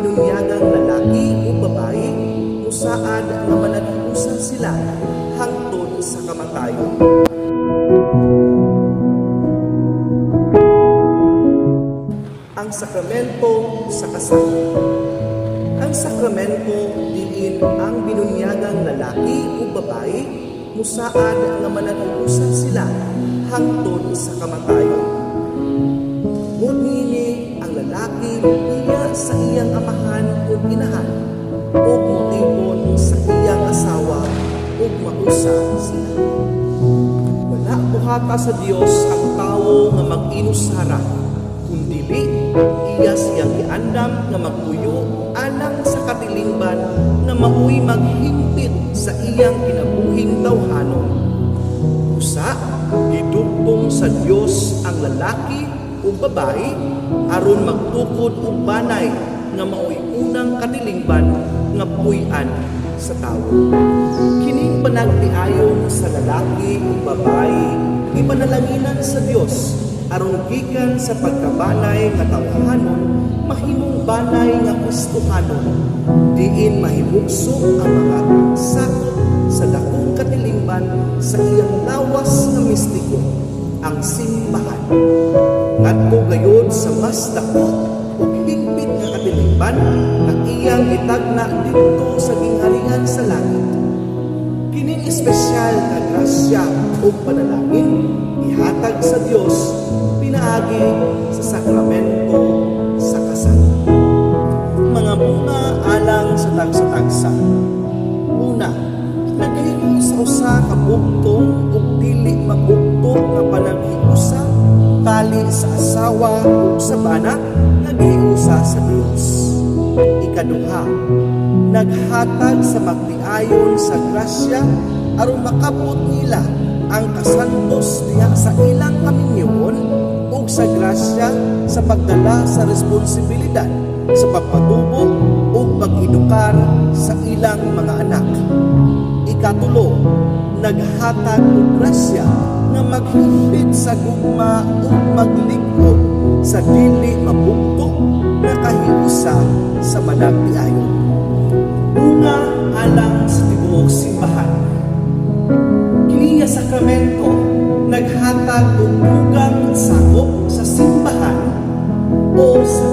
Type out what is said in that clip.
binunyagang lalaki o babae musaad nga managhiusa sila hangtod sa kamatayon. Ang sakramento sa kasal. Ang sakramento diin ang binunyagang lalaki o babae musaad nga managhiusa sila hangtod sa kamatayon. Tungod niini, ang lalaki mobiya sa iyang amahan ug inahan ug motipon sa iyang asawa ug mausa sila. Wala buhata sa Dios ang tawo nga mag-inusara, kundili iya siyang giandam nga magpuyo alang sa katilingban nga maoy maghimpit sa iyang kinabuhing tawhanon. Usa, gidugtong sa Dios ang lalaki ug babae aron magtukod og banay nga maoy unang katilingban nga puy-an sa tawo. Kining panagtiayon sa lalaki ug babae gipanalanginan sa Dios aron gikan sa pagkabanay nga tawhanon mahimong banay nga Kristohanon, diin mahimugso ang mga sakop sa dakong katilingban sa iyang lawas nga mistiko, ang simbahan, ngadto gayod sa mas dako ug hingpit nga katilingban nga iyang gitagna didto sa gingharian sa langit. Kining espesyal nga grasya ug panalangin ihatag sa Dios pinaagi sa sakramento sa kasal. Mga bunga alang sa tagsa-tagsa. Una, naghimo sa usa ka bugtong ug dili mabugto nga panaghiusa tali sa asawa ug sa bana nga gihiusa sa Dios. Ikaduha, naghatag sa magtiayon sa grasya aron makabot nila ang kasantos diha sa ilang kaminyoon ug sa grasya sa pagdala sa responsibilidad sa pagpatubo ug pag-edukar sa ilang mga anak. Ikatulo, naghatag og grasya nga maghimpit sa gugma ug maglig-on sa dili mabugto nga kahiusa sa managtiayon. Bunga alang sa tibuok simbahan. Kini nga sakramento naghatag og dugang sakop sa simbahan o sa